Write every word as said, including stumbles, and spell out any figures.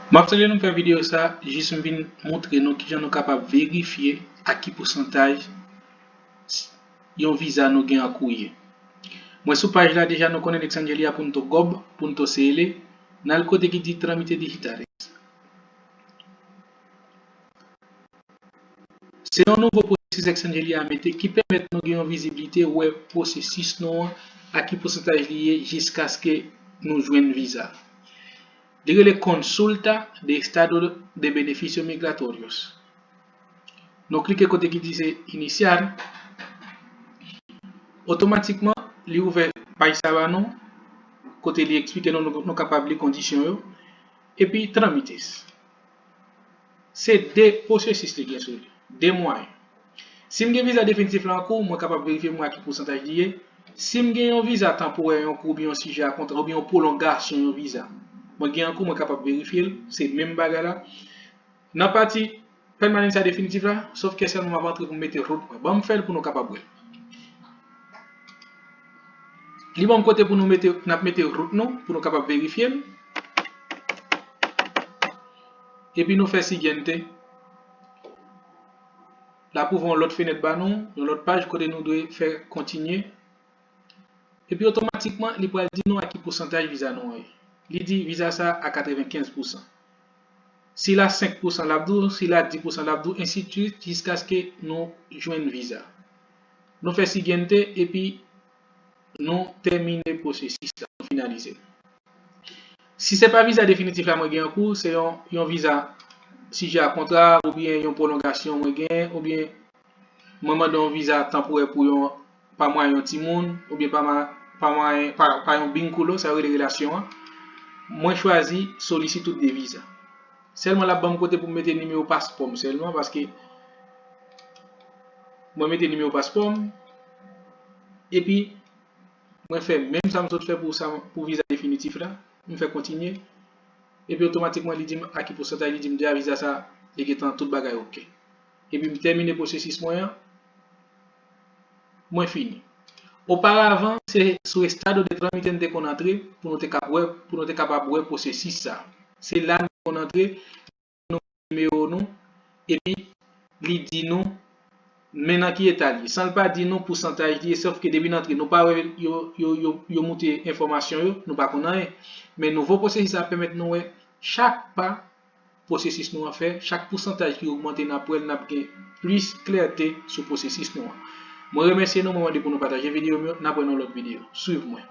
M ap salye nou fè videyo sa, jis m vin montre nou kijan nou kapab verifye a ki pousantaj yon viza nou gen an kou ye. Mwen sou paj la deja, nou konnen Exangelia punto gob punto cl, n al kote ki di Trámites Digitales. Se yon nouvo pwosesis Exangelia mete ki pèmèt nou gen yon vizibilite, wè pwosesis nou an, a ki pousantaj li ye jiskaske nou jwenn viza. Li rele Consulta de Estado de Beneficios Migratorios. Nou klike kote ki di se Iniciar. Otomatikman, li ouvè paj sa ba nou, kote li eksplike nou, nou, nou kapab li kondisyon yo. Epi trámites. Se de pwosesis li gen sou li, de mwayen. Si m gen viza definitif la an kou, mwen kapab verifye mwen a ki pousantaj li ye. Si m gen yon viza tanporè an kou, oubyen yon sijè a kontra, oubyen yon pwolongasyon yon viza mwen gen an kou, mwen kapab verifye l, se menm bagay la. Nan pati pèmanans sa definitif la, sòf ke sèlman m ap antre pou m mete route mwen. Ban m fè l pou nou kapab wè l. Li ban m kote pou nou mete, n ap mete route nou, pou nou kapab verifye l. Epi nou fè siguiente. L ap ouvri yon lòt fenèt ba nou, yon lòt paj kote nou dwe fè kontinye. Epi otomatikman, li pral di nou a ki pousantaj viza nou an ye. Li di viza sa a katrevenkenz pousan. Si l a senk pousan, l ap di w, si l a dis pousan, l ap di w, ensidswit, jiskaske nou jwenn viza. Nou fè siguiente, epi nou tèmine pwosesis la, nou finalize l. Si se pa viza definitif la mwen gen an kou, se yon, yon viza sijè a kontra, oubyen yon pwolongasyon mwen gen, oubyen mwen mande yon viza tanporè pou yon, pa mwayen yon timoun, oubyen pa ma-, pa mwayen, pa, pa yon binkulo, sa yo rele relasyon an, mwen chwazi solicitud de visa. Sèlman l ap ban m kote pou m mete nimewo paspò m sèlman, paske mwen mete nimewo paspò m, epi mwen fè menm sa m sot fè pou sa, pou viza definitif la, m fè kontinye, epi otomatikman li di m a ki pousantaj, li di m deja viza sa, li gentan tout bagay oke. Epi m tèmine pwosesis mwen an, mwen fini. Oparavan, se sou Estado de Trámite n te konn antre pou nou te kap wè, pou nou te kapab wè pwosesis sa. Se la nou te konn antre, nimewo nou, epi li di nou men nan ki eta l ye. San l pa di nou pousantaj li ye, sòf ke depi n antre, nou pa wè yo, yo, yo, yo moute enfòmasyon yo, nou pa konn anyen. Men nouvo pwosesis sa pèmèt nou wè chak pa pwosesis nou an fè, chak pousantaj ki ogmante, n ap wè l, n ap gen plis klète sou pwosesis nou an. Mwen remèsye nou, mwen mande pou nou pataje videyo m yo, n ap wè nan lòt videyo. Swiv mwen.